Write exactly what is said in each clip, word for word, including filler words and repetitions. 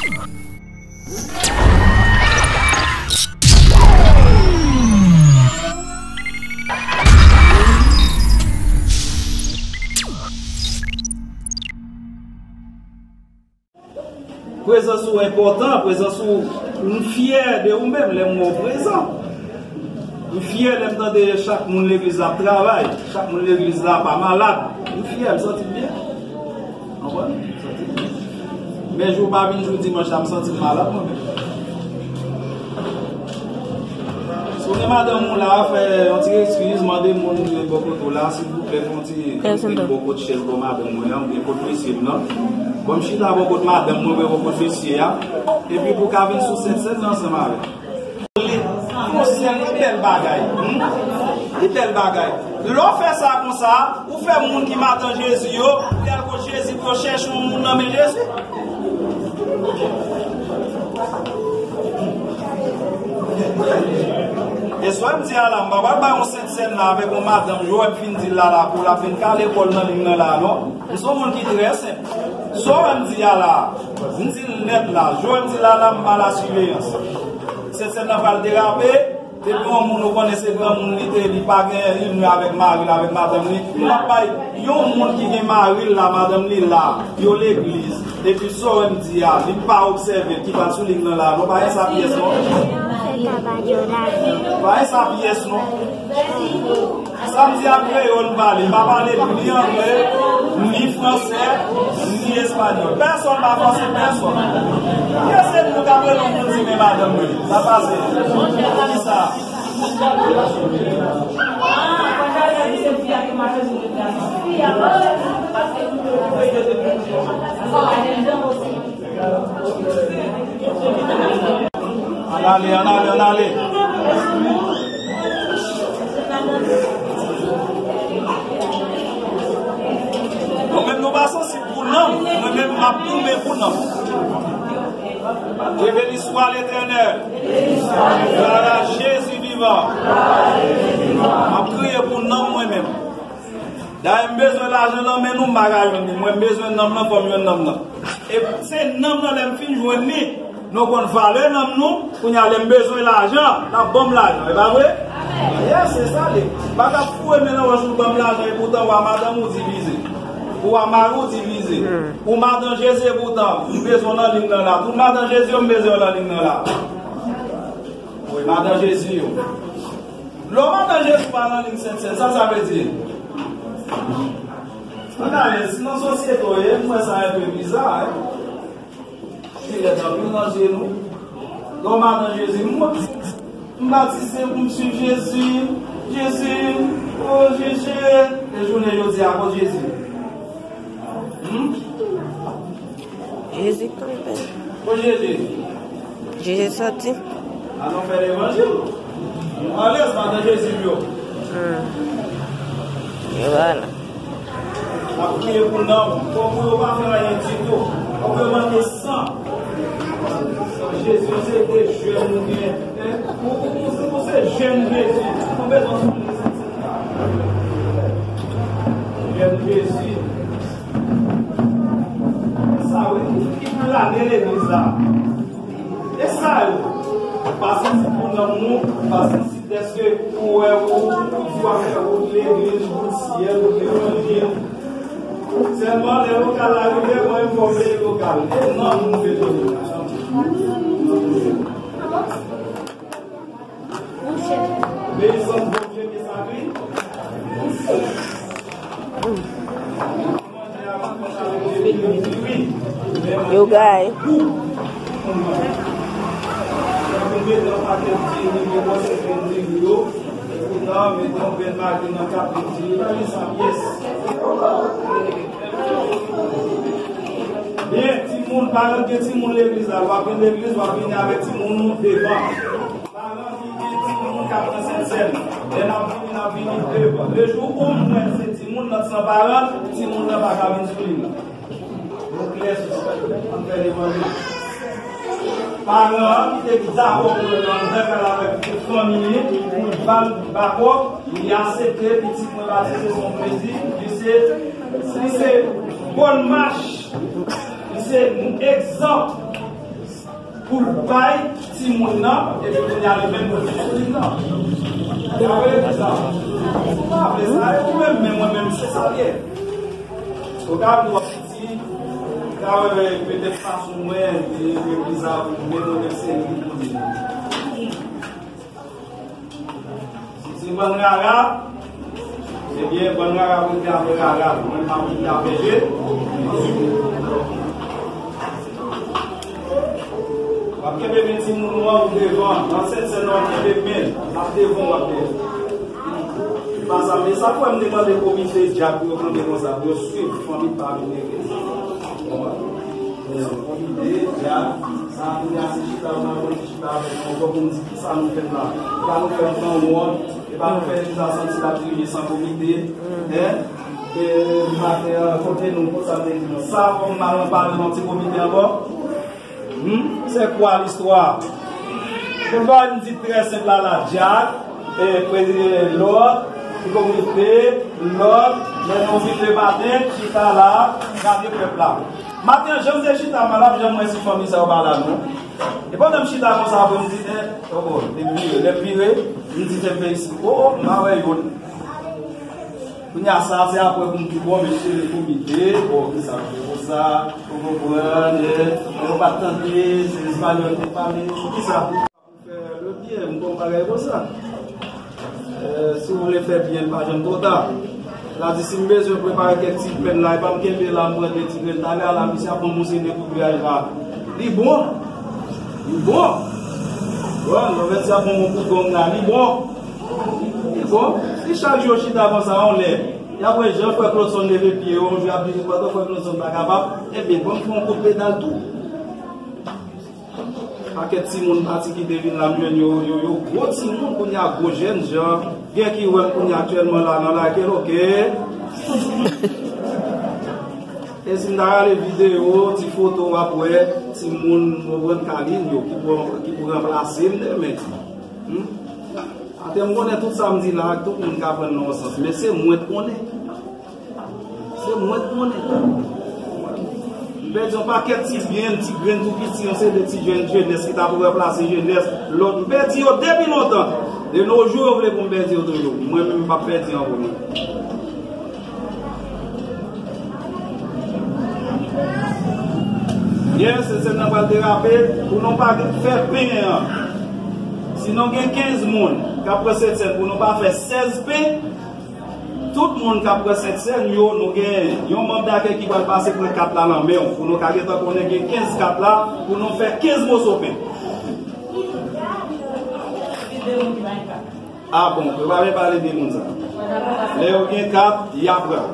Prezans ou enpòtan, prezans ou, m fyè de ou menm lè m wè w prezan. M fyè lè m tande chak moun legliz la ap travay, chak moun legliz la pa malad. M fyè, m santi m byen. Konprann? M santi m byen. Men jou pa vin jou dimanch la, m santi m malad mwen menm. Si w gen madanm ou la, fè yon ti eskiz, mande moun ki bò kote w la, silvouplè, fè yon ti kote bò kot chèz bò madanm mwen an, oubyen kot mesye m nan. Ban m chita bò kot madanm mwen, oubyen bò kot mesye a. Epi pou w ka vin sou sèt sèn nan ansanm avè m. Li, konsèy li bèl bagay. Hmm? Li bèl bagay. Lè w fè sa konsa, ou fè moun ki madan Jezi yo, pou y al kot Jezi, pou yo chèche yon moun nan men Jezi. E sa m di a la, m pa pral bay yon sèt sèn la avèk yon madanm, jan w wè m fin di l la, la, pou l ap vin kale kò l nan liy nan la, non. M se yon moun ki trè senp. Sa w wè m di a la, m di l nèt la, jan w wè m di l la, la, m pa lasiveyans. Sèt sèn nan pral derape, depi yon moun ou konnen se granmoun li te, li pa gen inyon avèk mari l, avèk madanm li, m ap bay yon moun ki gen mari l la, madanm li la, yo legliz. Epi sa w wè m di a, li pa obsève, ki pa t sou liy nan la, non, pa gen sa pyès, non. Pa gen sa pyès, non. Sa m di a kreyòl m pale, m pa pale ni angle, ni fransè, ni espanyòl. Pèsonn pa fòse pèsonn. Èske se nou k ap rele yon moun di men madanm mwen? Sa pase. Kisa? Ann ale, ann ale, ann ale. Nou menm nou pa sansib pou nanm, mwen menm m ap goumen pou nanm. Que béni soit l'Éternel. Gloire à Jésus vivant. M ap kriye pou nanm mwen menm. Dayè m bezwen lajan nan men nou, m pa ka jwenn li. Mwen m bezwen nanm nan, fò m jwenn nanm nan. E se nanm nan, lè m fin jwenn li, nou konn valè nanm nou. Kounye a lè m bezwen lajan, l ap ban m lajan, e pa vre? Yes, se sa li. M pa ka foure men nan wòch ou ban m lajan, epoutan w a madanm ou divize. Ou a mari w divize. Ou madan Jezi, epoutan m bezwen w nan liy nan la. Tout madan Jezi yo, m bezwen yo nan liy nan la. Wi, madan Jezi yo. Lè w madan Jezi pa nan liy Sent Sèn, sa sa vle di? Ann ale, si nan sosyete w ye, m wè sa enpe biza, wi. Li rèd anpil nan je nou. Lè w madan Jezi, m, m batize pou m swiv Jezi. Jezi, o Jezi. E jounen jodi a, kot Jezi? Hmm? Jezi kanpe. Kot Jezi? Jezi soti. Ann fè levanjil. Alèz, madan Jezi yo. Hmm. E vwala. N ap priye pou nanm, fò pou yo pa fè anyen ditou. Fò pou yo manke san. Jezi, se de jèn nou gen. Hein? Ou, ou, ou, ou se jèn Jezi. Ou bezwen sou li. Jèn Jezi. E sa, wi, ki plane legliz la. E sa, yo. Pase sou pou nanm nou, pase sou Dèske ou wè ou, ou di w ap fè wout legliz, wout syèl, wout levanjil. Sèlman lè lokal la rive, mwen menm fò m peye lokal. E nan moun bezwen. Obeyisans Bondye ki sakri. Yo gay. Byen, timoun, paran gen timoun legliz la, w ap vin legliz, w ap vini avèk timoun ou devan. Paran ki gen timoun k ap nan Sent Sèn, lè n ap vini, n ap vini devan. Lejou ou m wè se timoun nan san paran, timoun nan pa ka vin sou li. Nou klè sou sa. Ann fè levanjil. Paran an ki te dakò pou l nan dakò avèk fanmi li, pou l ba l bakòp, li aksepte pitit mwen batize se yon plezi, li se, li se bòn mach, li se egzanp. Pou l bay timoun nan, epi kounye a li menm pou l fè timoun nan. Sa vle di sa. Ou pa vle sa, e ou menm, men mwen menm, se sa l ye. Ou ka vin w ap piti, ou ka wè petèt fason mwen, e legliz la, mwen mwen menm se li pou li. Si se bann rara, ebyen, bann rara pou te avè rara, mwen pa pou te avè je. W ap kenbe men timoun ou an ou devan, nan sèt sèn w ap kenbe men, l ap devan w ap devan. Pa sa, men sa fè m te mande komite dyak pou yo kanpe konsa, pou yo swiv fanmi pa vin rete. Komite dyak, sa kounye a se chita, ou nan chita avèk nou ankò pou n di kisa nou fè la. E pa nou fè l pran wòl, e pa nou fè legliz la santi l ap dirije san komite. Hein? E maten an, kote nou, konsa m te di nou. Sa, fò m al anpale nan ti komite ankò. Hmm? C'est quoi l'histoire? Poukisa m di trè senp la, la dyak, e, prezidan lòt, ti komite, lòt, lè nou vin le maten, chita la, gade pèp la. Maten, jan m te chita, m al ap jan m wè si fanmi sa yo pa la, non. E pandan m chita konsa, apre m di, eh, oh, oh, lè m vire, lè m vire, m di, se m fè isi, oh, oh, m pa wè youn. Kounye a sa, se apre pou m di, bon, mesye, le komite, bon, kisa m fè konsa, ou konprann, eh, yo pa t tande, se espanyòl te pale, kisa? Fè le byen, m konn bagay konsa. Eh, si w vle fè byen, l pa janm twò ta. La di, si m bezwen prepare kèk ti pèn la, e pa m kenbe la, m pran de ti grenn, talè a la, misye ap ban m yon seri de kout graj la. Li bon. Li bon. Bon, lòvèt sa bon, bon kout gong la, li bon. Li bon. Si chak jou yo chita konsa, yon lè, y ap wè jan frè Claudson leve pye yo, yon jou y ap di, pandan frè Claudson pa kapab, ebyen, ban m fè yon kout pedal tou. Pakèt timoun pati ki te vin la, m jwenn yo, yo, yo gwo timoun, kounye a gwo jènjan. Gen ki wè m kounye a aktyèlman la nan lakèl, oke. E si m ta rale videyo, ti foto, w ap wè timoun, w ap wè Kalin yo, ki pou, ki pou ranplase m demen. Hmm? Atè m konnen tout sa m di la, tout moun ka pran l nan yon sans, men se mwen k konnen. Se mwen k konnen. M pèdi yon pakèt ti byen, ti grenn tou piti, yon seri de ti jèn, jenès ki ta pou ranplase jenès lòt. M pèdi yo depi lontan. De nos jours, yo vle pou m pèdi yo toujou. Mwen menm, m p ap pèdi ankò, non. Byen, se sèn nan pral derape pou nou pa fè pen an. Si nou gen kenz moun k ap pran Sentsèn, pou nou pa fè sèz pen, tout moun k ap pran Sentsèn yo, nou gen yon manm dakèy ki pral pase pran kat la nan men w, pou nou ka gentan konnen gen kenz kat la, pou nou fè kenz moso pen. Ah bon, yo pa vle pale de moun sa. Lè yo gen kat, y a pran.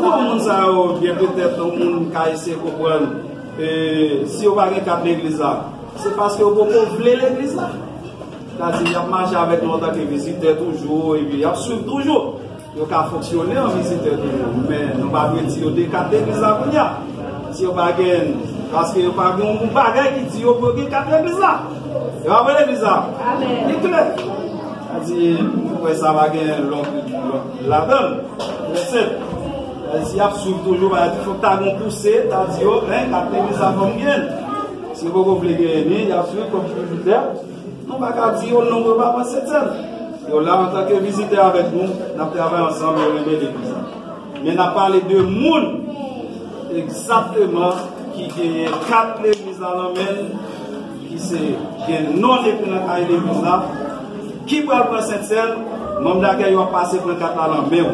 Non, moun sa yo, byen petèt, yon moun ka eseye konprann, e, si yo pa gen kat legliz la, se paske yo poko vle legliz la. Sa di, y ap mache avèk nou antanke vizitè toujou, epi y ap swiv toujou. Yo ka fonksyone an vizitè toujou, men nou pa dwe di yo de kat legliz la kounye a. Si yo pa gen, paske yo pa gen yon bagay ki di yo pou yo gen kat legliz la. Yo pa vre legliz la. Li klè. Sa di, ou wè sa pa gen lòt, lòt ladan l. Trè senp. Sa di, si y ap swiv toujou, pa di, fòk ta gen yon pouse, ta di yo, en, kat legliz la fò m gen. Si yo poko vle genyen li, y ap swiv kòm vizitè. Nou pa ka di yo non pou yo pa pran Sentsèn. Yo la antanke vizitè avèk nou, n ap travay ansanm, yo renmen legliz la. Men n ap pale de moun egzakteman ki genyen kat legliz la nan men l, ki se gen non l ekri nan kay legliz la, ki pral pran Sentsèn, manm dakèy yo ap pase pran kat la nan men w.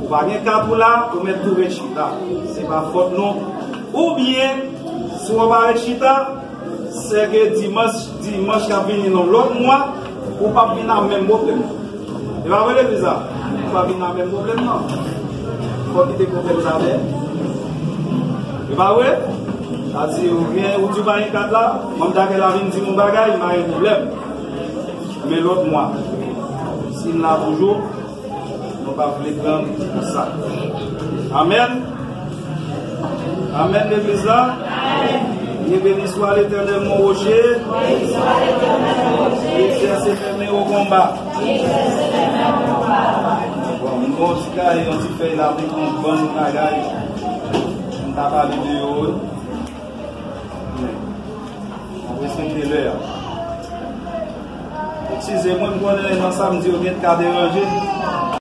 Ou pa gen kat ou la, ou mèt tou ret chita. Se pa fòt nou. Oubyen, si w pa ret chita, sèke dimanch, dimanch k ap vini nan lòt mwa, ou p ap vin a menm pwoblèm. E pa vre, legliz la? Ou p ap vin a menm pwoblèm, non. Fò kite pwoblèm sa fè. E pa vre? Sa di, ou gen, ou di w pa gen kat la, manm dakèy la vin di m yon bagay, m pa gen pwoblèm. Men lòt mwa, si m la toujou, nou pa vle pran pou sa. Amèn. Amèn, legliz la. Bien béni soit l'Éternel, mon rocher. Il s'est fermé au combat. Bon, m bon ti kay, yon ti fèy la, pou yon bann bagay. M ta pale de yo, wi. Eskize mwen, m konnen nan sa m di yo gen ka deranje.